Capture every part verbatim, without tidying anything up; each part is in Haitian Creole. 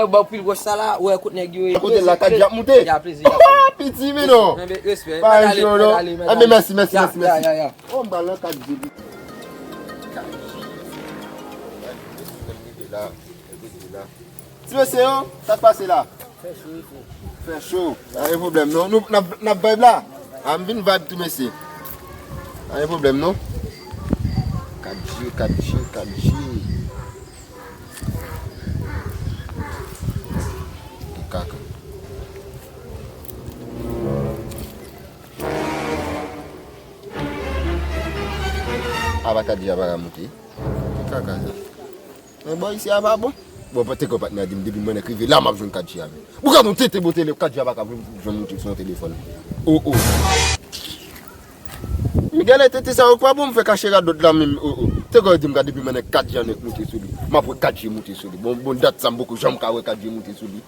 wè, ba w pil wòch sa la, wè, kote nèg yo ye. Kote la, kat di ap moute. Ya, plezi, ya, plezi. Piti, men non. Respè. Pa ale, cho, non. Anben, mèsi, mèsi, mèsi, mèsi. Oh, m pral nan kat di. Ti mesye yo, sa k pase la? Fè cho, wi, frè. Fè cho. Pa gen pwoblèm, non. Nou, n ap, n ap vibe la. A, m vin vibe tou, mesye. Pa gen pwoblèm, non. Kat G, kat G, kat G. Kaka. A, pa kat G a pa ka moute. Ki kaka sa? Men bò isi a pa bon. Bon, pa te konn patnè a di m depi mwen nèk rive la m ap jwenn kat G a, men. Ou gade yon tete bo tele, kat G a pa ka jwenn, jwenn moute sou yon telefòn. O, o. Men genlè tete sa yo k pa bon, m fè kache radòt la menm, o, o. Te konn di m gade depi mwen nèk kat G a nèk moute sou li. M ap wè kat G moute sou li. Bon, bon, dat sa m poko janm ka wè kat G moute sou li.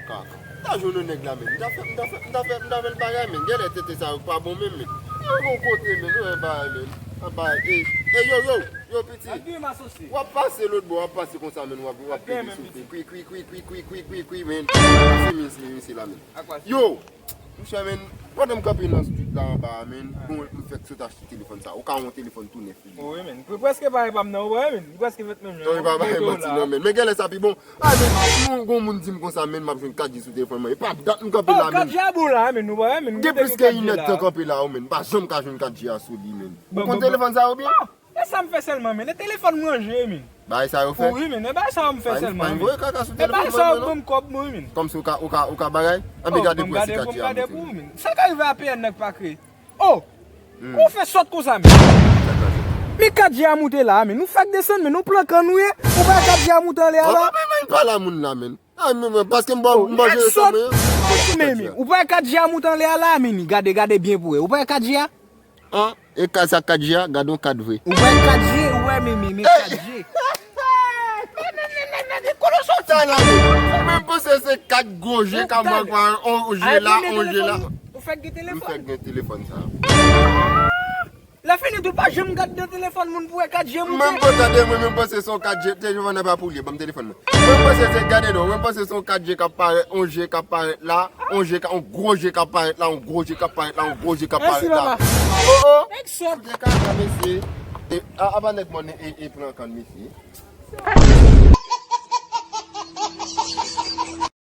Kaka. M ta jwenn yon nèg la, men. M ta fè, m ta fè, m ta fè, m ta fè l bagay, men. Genlè tete sa yo pa bon menm, men. Yo gon kote, men. Yo wè bagay, men. An bagay. E, e, yo, yo, yo, piti. W ap pase lòt bò, w ap pase konsa, men. W ap, w ap pede soufle. Kwi, kwi, kwi, men. Se misye, misye la, men. Yo! Monchè, men, pandan m kanpe nan street la anba a, men, bon, m fèk sot achte telefòn sa. Ou ka wè yon telefòn tou nèf li ye. Wi, men. Li prèske parèy pa m nan, ou wè, men. Li prèske fèt menm jan. Non, li pa parèy manti, non, men. Men genlè sa pi bon. A, men, yon, yon moun di m konsa, men, m ap jwenn kat G sou telefòn mwen. E pa dat m kanpe la, men. Kat G a bon la, men, ou wè, men. Gen plis ke inèdtan kanpe la, men. M pa janm ka jwenn kat G a sou li, men. Ou konn telefòn sa yo byen? E sa m fè sèlman, men. E telefòn m ranje, men. Bagay sa yo fè? Wi, men. E bagay sa yo m fè sèlman, men. Pa voye kaka sou telefòn mwen, non. E bagay sa yo ban m kòb mwen, men. Kòmsi ou ka, ou ka, ou ka bagay? Anben gade pou wè si kat G a moute. Sa ka rive A P N nèg pa kreye. Oh! Ou fè sòt konsa, men. Men kat G a moute la, men. Nou fèk desann, men. Ou plankan nou ye. Ou pa kat G a moute anlè a la. Anben, men, pa la moun la, men. A, men, men, paske m pa, m pa jere sa mwen. Men, men, ou pa wè kat G a moute anlè a la, men, gade, gade byen pou wè. Ou pa wè kat G a? An, e ka sa kat G a, gade yon kat vre. Ou pa wè kat G, ou wè, men, men, men, kat G. Sa la, men. Ou menm panse se kat gwo je k ap mank pa yon je la, yon je la. Ou fèk gen telefòn? M fèk gen telefòn sa. Lè fini tou, pa janm gad nan telefòn moun pou wè kat G moute. Menm gade, mwen menm panse se yon kat G, telefòn nan pa pou li, ban m telefòn mwen. Mwen panse se, gade non, mwen panse se yon kat G k ap parèt, yon je k ap parèt la, yon je ka, yon gwo je k ap parèt la, yon gwo je k ap parèt la, yon gwo je k ap parèt la. Mèsi, papa. Oh, oh. Nèg sòt. Koute kaka, mesye. E, a, apa nèg mòn e, e pran kann, mesye.